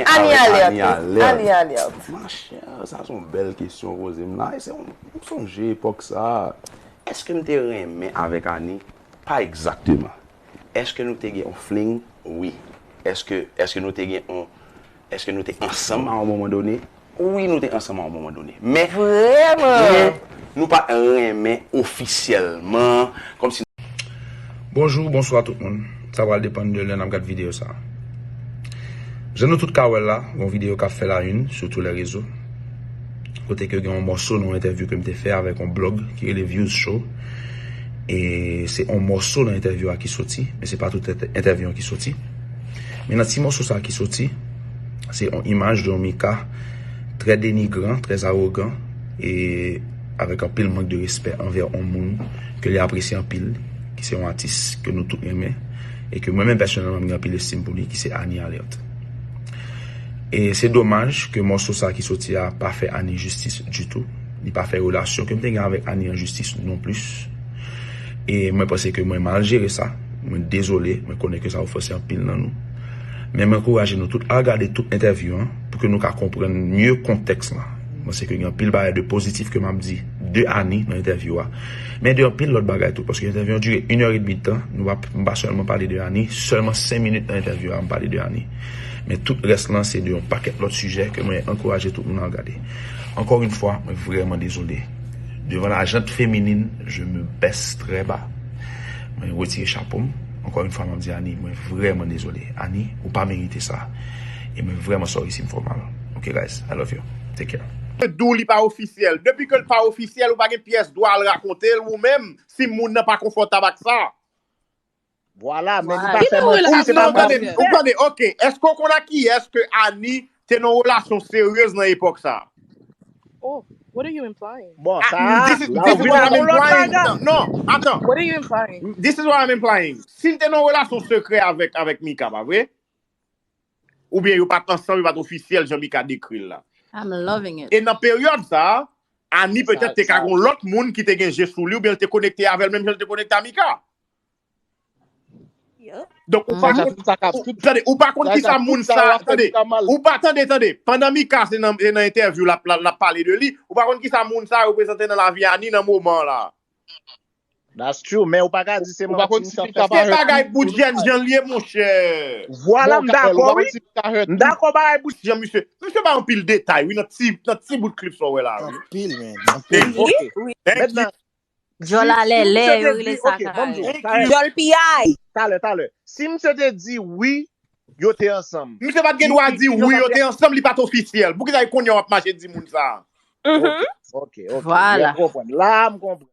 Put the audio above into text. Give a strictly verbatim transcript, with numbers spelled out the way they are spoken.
Annie Alerte. Annie Alerte. Machè, sa se yon bèl kesyon w poze m la. E se yon, m sonje epòk sa. Èske m te renmen avèk Annie? Pa egzakteman. Èske nou te gen yon fling? Wi. Èske, èske nou te gen yon, èske nou te ansanm a yon moman done? Wi, nou te ansanm a yon moman done. Men, men nou pa t renmen ofisyèlman, kòmsi. Bonjou, bonswa tout moun. Sa pral depann de lè n ap gad videyo sa a. Jan nou tout ka wè l la, gon videyo k ap fè la une sou tou lè rezo. Kote ke gen yon mòso nan yon entèvyou ke m te fè avèk yon blòg ki rele Views Show. E se yon mòso nan entèvyou a ki soti, men se pa tout ent-, entèvyou an ki soti. Men nan ti mòso sa a ki soti, se yon imaj de yon Mika trè denigran, trè awogan, e avèk anpil mank de respè anvè yon moun ke li apresye anpil, ki se yon atis ke nou tout renmen, e ke mwen menm pèsonèlman m gen anpil estim pou li, ki se Annie Alerte. E se domaj ke mòso sa ki soti a pa fè Annie jistis ditou. Li pa fè relasyon ke m te gen avèk Annie an jistis non plis. E mwen panse ke mwen mal jere sa. Mwen dezole, mwen konnen ke sa ofanse anpil nan nou. Men mwen ankouraje nou tout al gade tout entèvyou an pou ke nou ka konprann mye kontèks la. Mwen panse ke gen anpil bagay de pozitif ke m ap di de Annie nan entèvyou a. Men de anpil lòt bagay tou, paske entèvyou an dire inèdmi tan, nou pa, m pa sèlman pale de Annie, sèlman senk minit nan entèvyou a, m pale de Annie. Men tout rès lan, se de yon pakèt lòt sijè ke mwen ankouraje tout moun al gade. Encore une fois, mwen vrèman dezole. Devant la gente féminine, je me baisse très bas. Mwen retire chapo m. Encore une fois, m ap di Annie, mwen vrèman dezole. Annie, ou pa merite sa. E mwen vrèman sorry si m fè w mal. Ok, guys, I love you. Take care. Di w li pa ofisyèl. Depi ke l pa ofisyèl, ou pa gen pyès dwa al rakonte l ou menm si moun nan pa konfòtab ak sa. Vwala, men li pa fè manti, se pa manti. Ou tande, ok, èske w konn a kiyès ke Annie te nan relasyon seryez nan epòk sa? Oh, what are you implying? Bon, sa, This is, this is what I'm implying. Non, atan. What are you implying? This is what I'm implying. Si l te nan relasyon sekrè avèk, avèk Mika, pa vre? Oubyen yo pa t ansanm, yo pa t ofisyèl, jan Mika dekri l la. I'm loving it. E nan peryòd sa, Annie petèt te ka gon lòt moun ki te gen je sou li, oubyen l te konekte avè l, menm jan l te konekte a Mika. Donk, ou pa konn, ou, tande, ou pa konn kisa moun sa, tande, ou pa, tande, tande, pandan Mika se nan, se nan entèvyou l ap, l ap, l ap pale de li, ou pa konn kisa moun sa reprezante nan lavi Annie nan moman la. That's true, men ou pa ka di se manti misye ap fè. Se bagay bout jèn jan l ye, monchè. Vwala, m dakò, wi. M dakò, bagay bout. Jan misye, misye bay anpil detay, wi, nan ti, nan ti bout klip sa w wè la, wi. Anpil, man. Anpil. Ok. Mentnan, Djòl alèlè, yo rele sa kay. Djòl piyay. Talè, talè. Si misye te di wi, yo te ansanm. Misye pa t gen dwa di wi, yo te ansanm, li pa t ofisyèl. Poukisa kounye a w ap mache di moun sa? Ok, ok. Vwala. M konprann. La, m konprann.